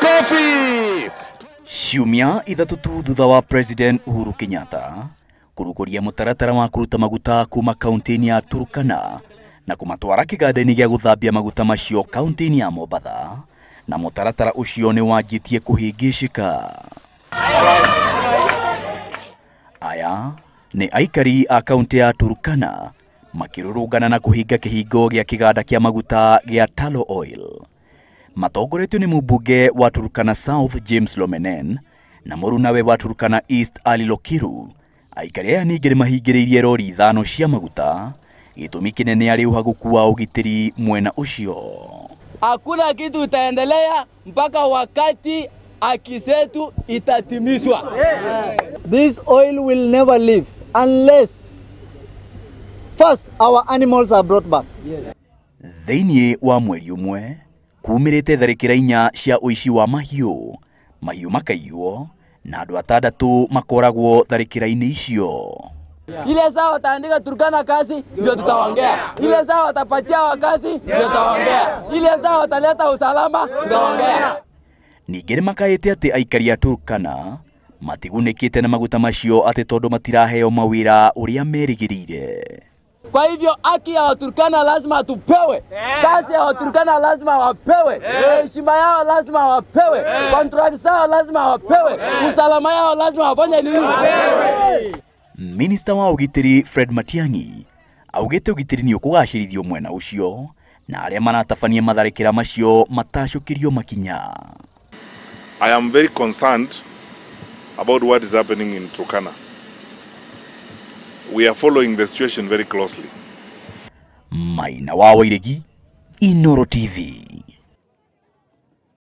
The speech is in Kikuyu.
Makofi. Ciumia 3 tu thutha wa President Uhuru Kenyatta kũrugũria mũtaratara wa kũruta maguta kuma kaunti-inĩ ya Turkana na kũmatwara kĩganda-inĩ gĩa gũthambia maguta macio kaunti-inĩ ya Mombatha, na mũtaratara ũcio nĩ wanjĩtie kũhĩngĩcĩka. Aya nĩ aikari a kaunti ya Turkana makĩrũrũngana na kũhinga kĩhingo gĩa kĩganda kĩa maguta gĩa Tullow Oil. Matongoretio nĩ mũmbunge wa Turkana South James Lomenen na mũrunawe wa Turkana East Ali Lokiru. Aikari aya ningĩ nĩmahingĩrĩirie rori 5 cia maguta, gĩtũmi kĩnene arĩ ũhagũku wa ũgitĩri mwena ũcio. Hakuna kitu itaendelea mpaka wakati haki zetu itatimizwa. This oil will never leave unless first our animals are brought back. Thĩinĩ wa mweri ũmwe kumĩrĩte tharĩkĩra 4 cia ũici wa mahiũ, mahiũ makaiywo na andũ 6 makoragwo tharĩkĩra-inĩ icio. Ile saa wataandika Turkana kazi ndio tutaongea. Ile saa watapatia wakazi ndio tutaongea. Ile saa wataleta usalama tutaongea. Ningĩ nĩmakaĩte atĩ aikari a Turkana matigunĩkĩte na maguta macio atĩ tondũ matiraheo mawĩra ũrĩa merĩgĩrĩire. Kwa hivyo haki ya Waturkana lazima tupewe. Kazi ya Waturkana lazima wapewe. Heshima yao lazima wapewe. Contract zao lazima wapewe. Usalama yao lazima wafanye nini? Minister wa ũgitĩri Fred Matiang'i augĩte ũgitĩri nĩ ũkũgacĩrithio mwena ũcio na arĩa maratabania matharĩkĩra macio matacũkĩrio makinya. I am very concerned about what is happening in Turkana. We are following the situation very closely. Maina wa Wairegi, Inooro TV.